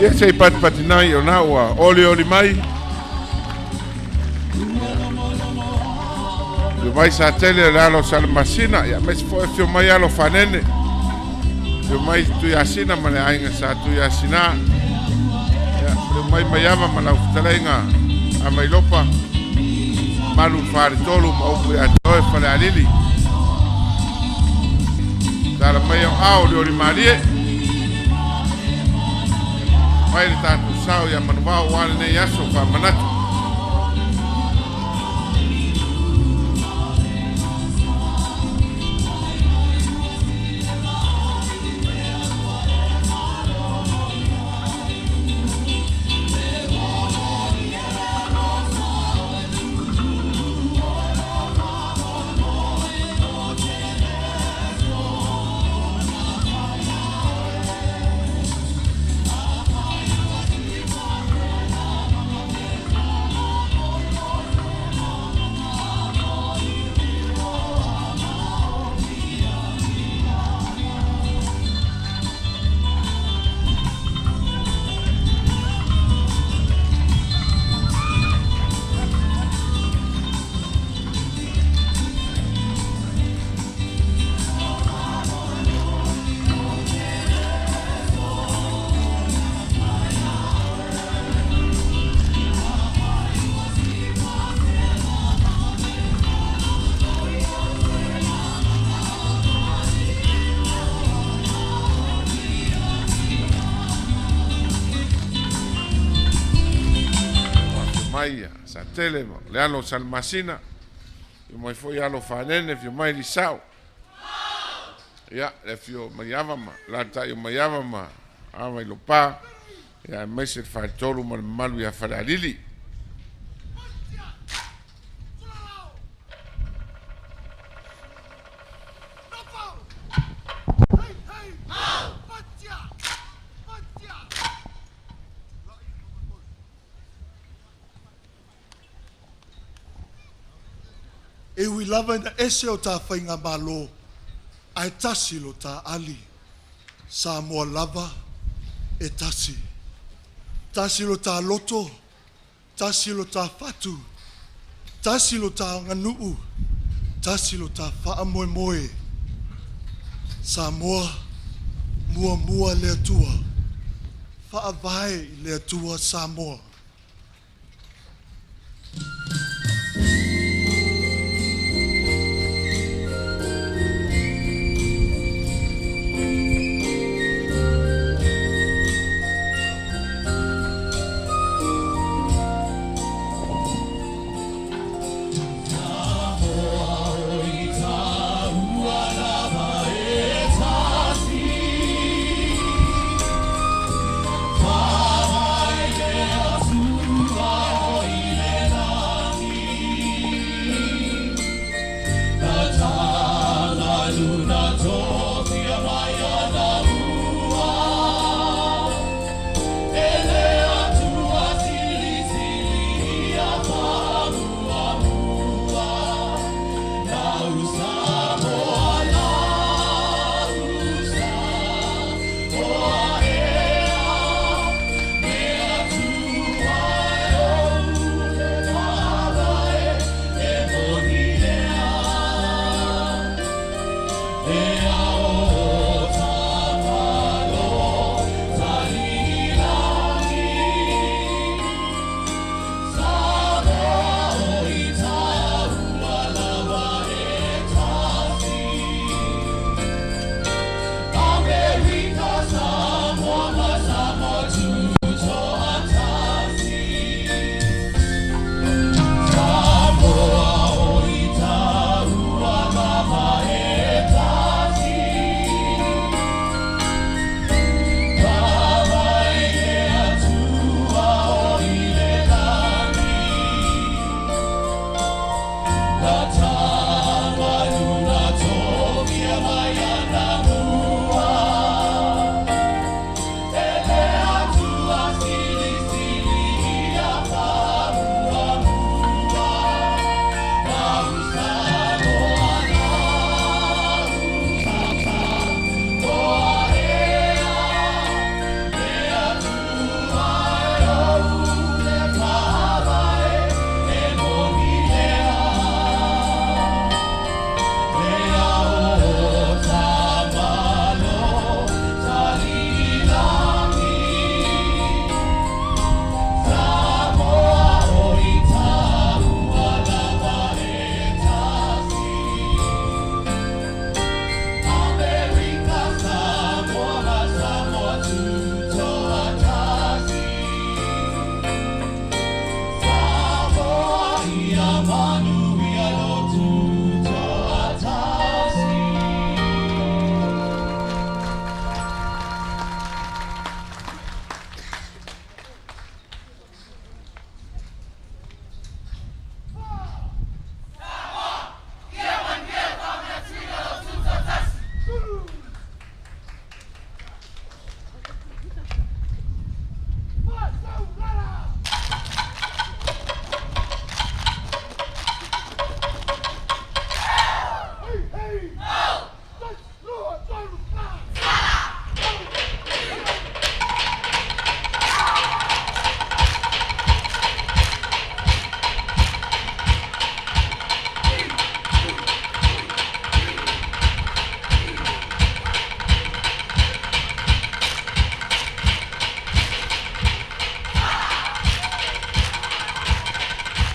Ia se i patipatinai o na ua olioli mai. Fio mai sa tele le alo Salamasina, ia mai se fio mai alo Fanene. Fio mai Tuiasina ma le aiga sa Tuiasina. Ia fio mai Maiava ma lau fetalaiga a Mailopa. Malu fale tolu ma upu ia te oe fale alili. Tala mai au ao le oli malie. Mai le tatou sao ia manuvao ua lenei aso faamanatu. Mai sa tele le alo Salamasina, fio mai foi alo Fanene, fio mai Lisao. Ia le fio Maiava ma lalatai o Maiava ma Amailopa, ia aemaise le faletolu ma le mamalu ia Falealili. E ui lava ina ese o tā whainga malo, ae tasi lo tā ali. Samoa lava e tasi. Tasi lo tā loto, tasi lo tā fatu, tasi lo tā nganuu, tasi lo tā whaamoemoe. Samoa, mua mua le Atua, whaavae i le Atua Samoa. Samoa.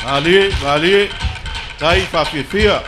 Malie, malie, tai whawhiwhia.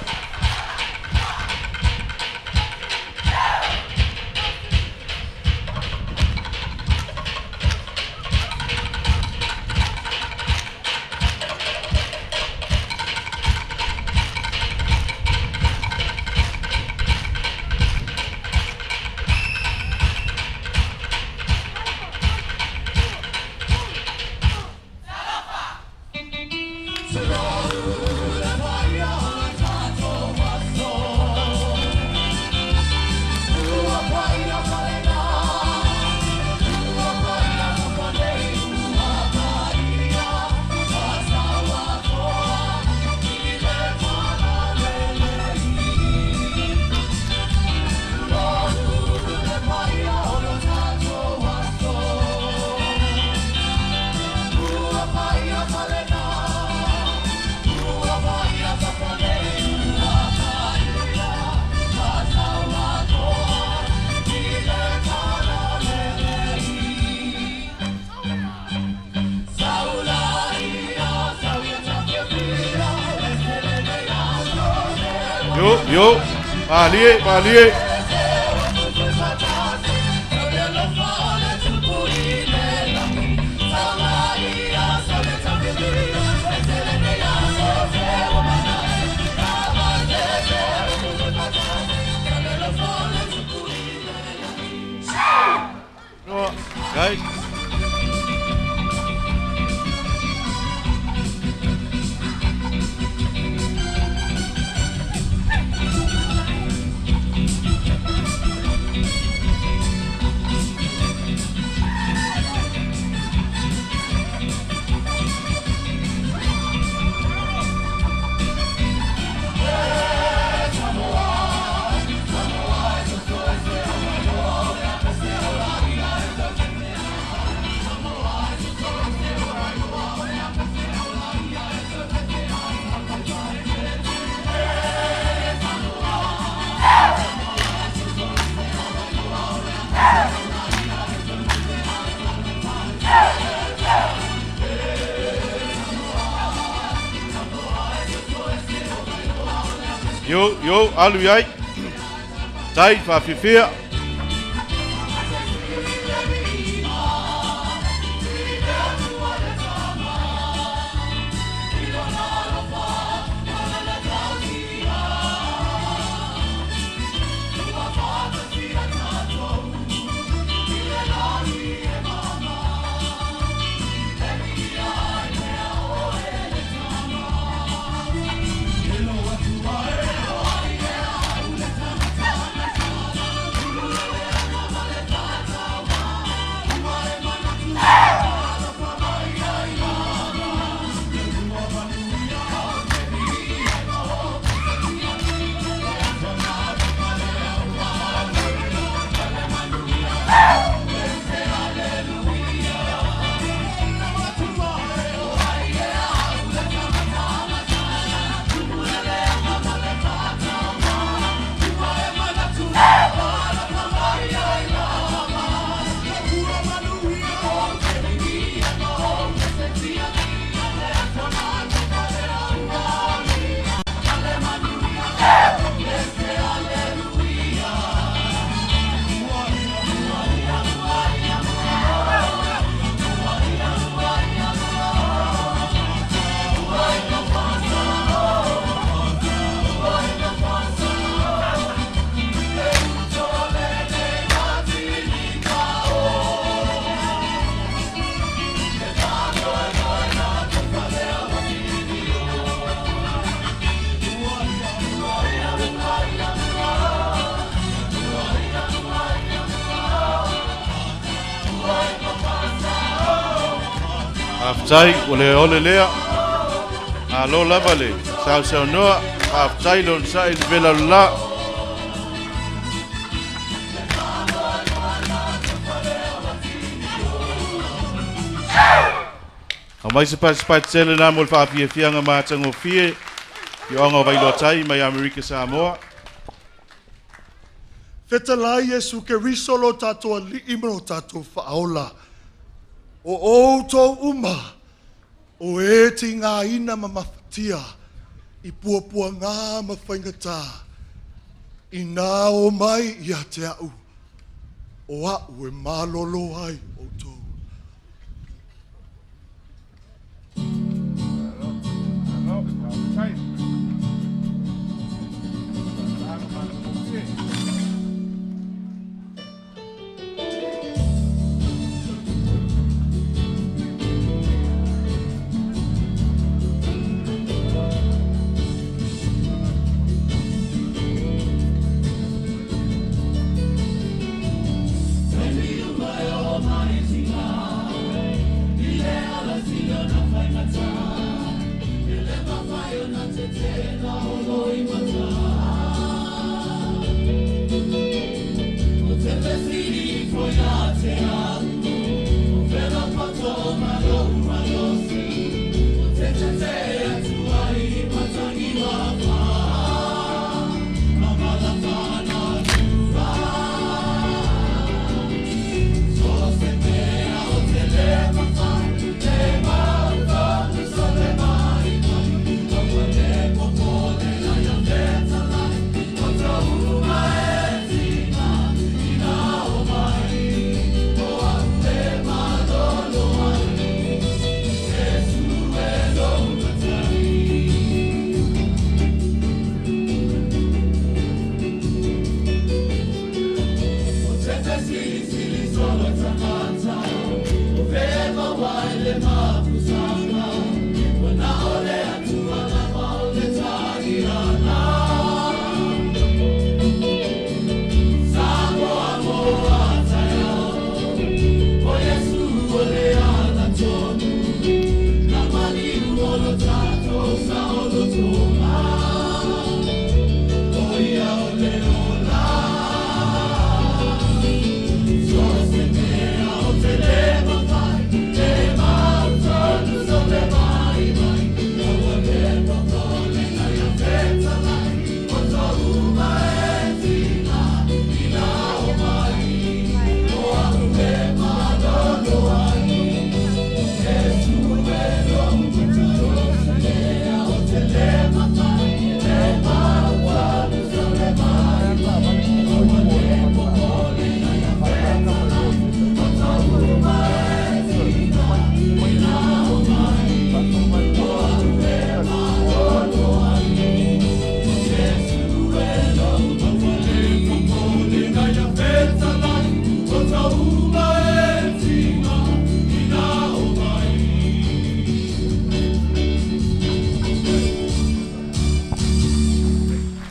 Yo, yo, malie, malie. No, guys. Yo, yo, alu iai. Tai whawhiwhia. Aftai, o le ole lea. A lo lava le, sau sau noa, aftai lon sai le vela la. A mai se pasi pasi tele nā mo le whaafiafianga mātangofie, i oanga o Vailoa mai Amerika Samoa. Fetalai Iesu Keriso lo tātou ali'i ma lo tātou whaaola. O outou uma, o e ti ngā ina ma mafatia i puapuaga ma faigatā inā o mai ia te a'u o a'u e malolo ai outou.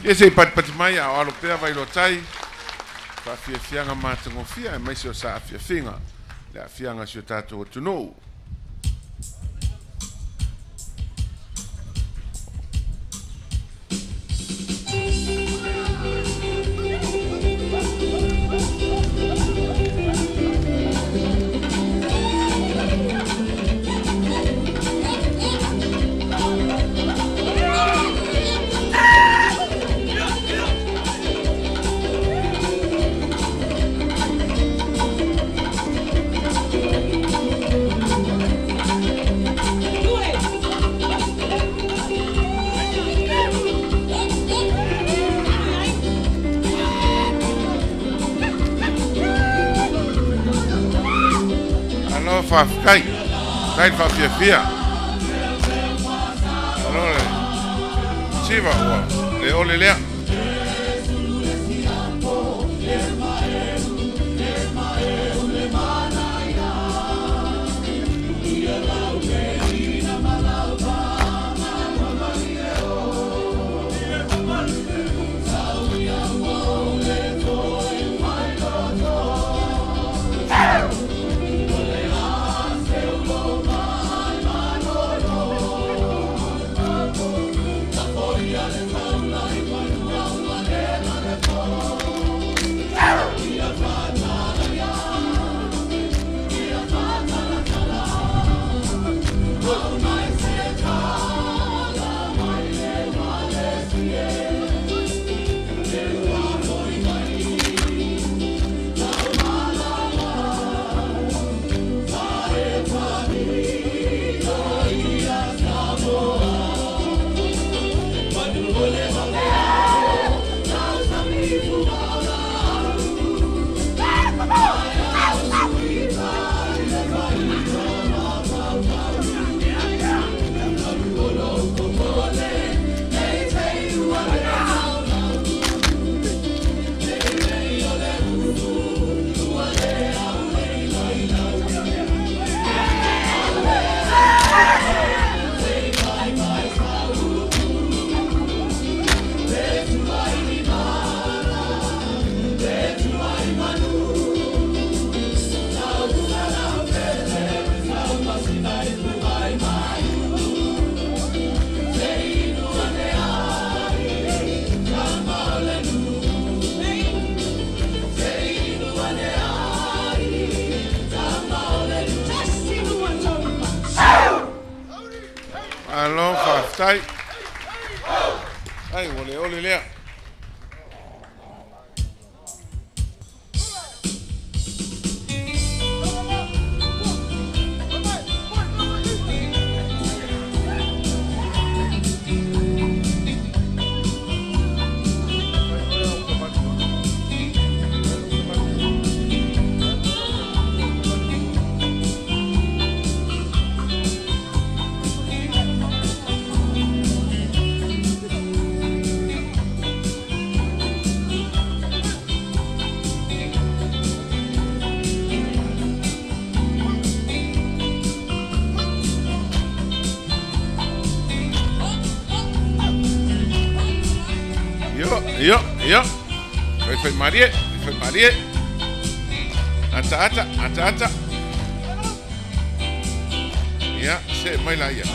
Ia se i patipati mai a o alo pea Vailoatai, faafiafiaga matagofia aemaise o sa aafiafiga le aafiaga o si o tatou atunuu. Alo faafetai, faafetai le faafiafia. Alo le siva ua le ole lea. Faafetai. Ai, ua le ole lea. Io, io, io. Fai fai marie, fai marie. Ata ata, ata ata. Ia, se mai la ia.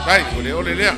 Dai, ole ole lea.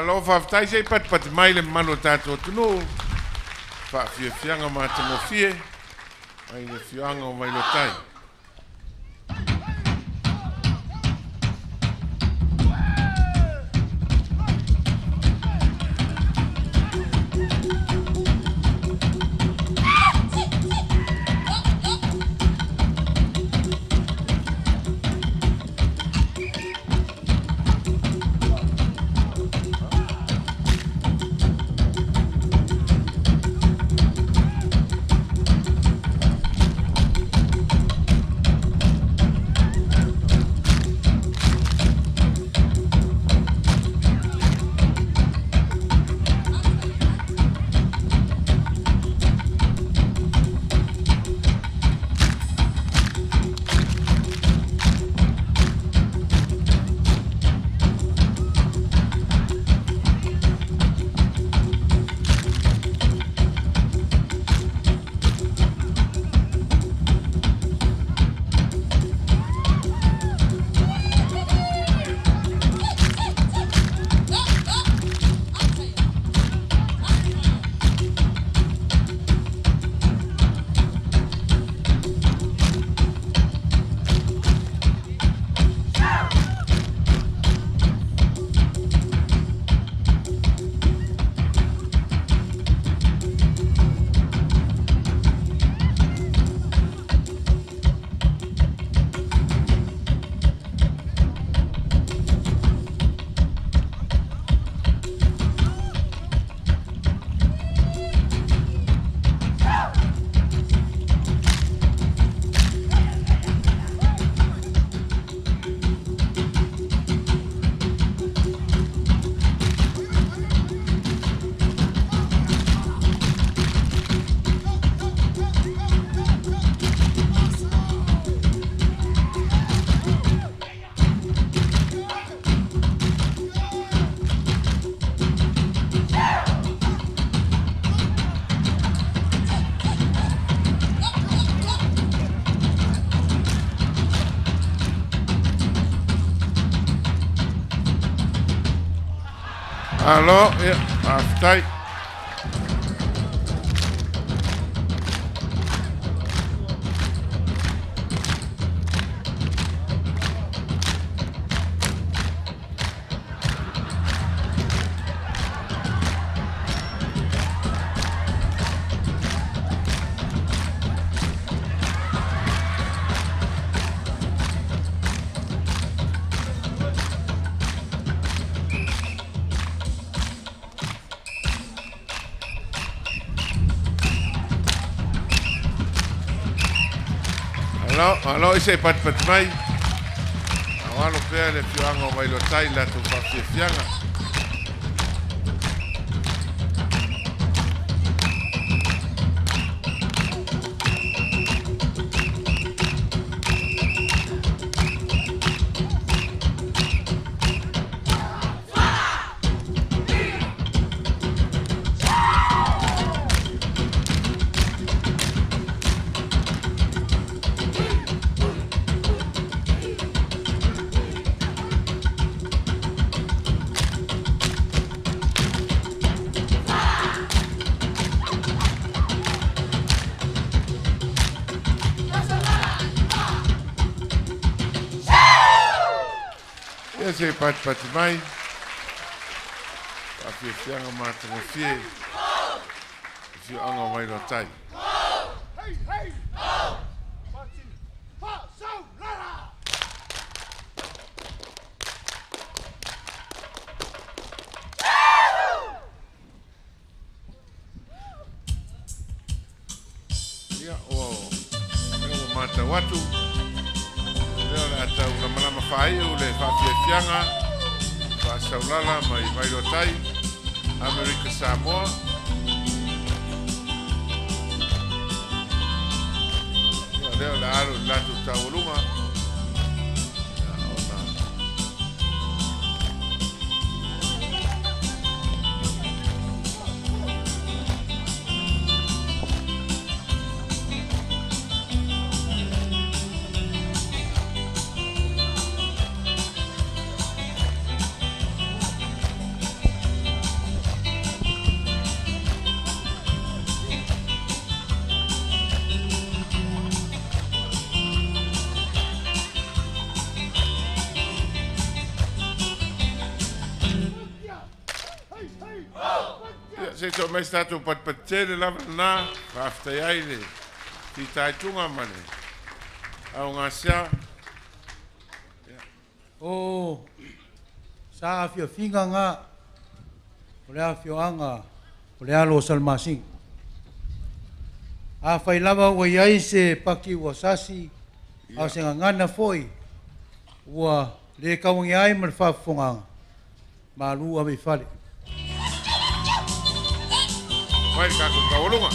Alo faafetai se i patipati mai le mamalu o tatou atunuu, faafiafiaga matagofie mai le afioaga o Vailoatai. Alo, ia, faafetai. Alo, alo, i se i patipati mai. A o alo pea le afioaga o Vailoatai i le latou faafiafiaga. Ia se i patipati mai. Faafiafiaga matagofie afioaga o Vailoatai. Ia, ua lea ua matau atu, lea o le a tau lamalama faaiu le faafiafiaga faasaulala mai Vailoatai, Amerika Samoa. Ia, lea o le a alo i le latou taualuga. Ia, ona so mai sa tatou patipatitele lava lena, faafetai ai le fitaituga ma le aogasea. O sa afiafiga ga o le afioaga o le alo o Salamasina. Afai lava ua i ai se paki ua sasi, a o se gagana foi ua le tauagia ai ma le faafofogaaga, malu ave i fale. Mai le tatou taualuga.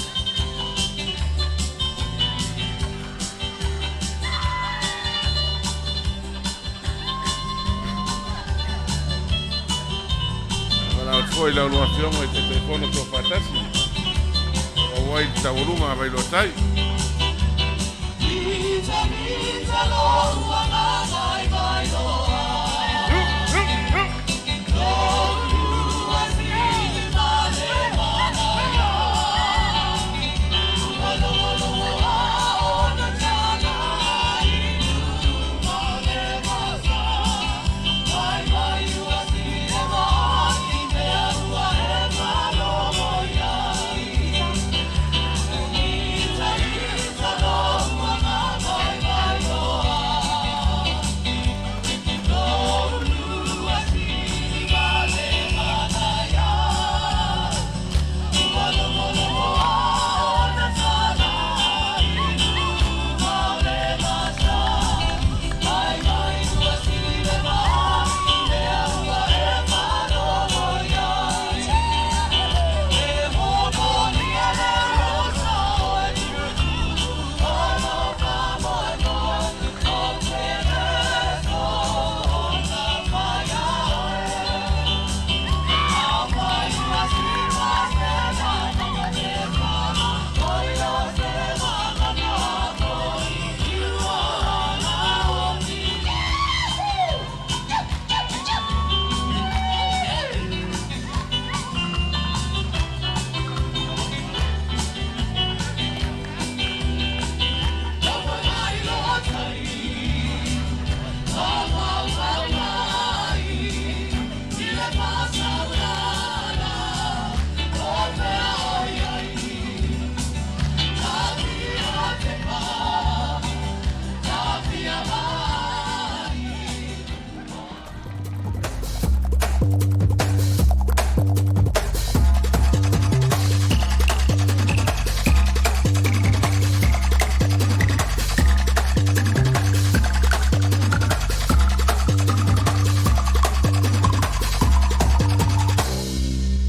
Valaau atu foi i lau lua Afioga i Taitaifono Tuafaatasi, o auai le taualuga a Vailoatai.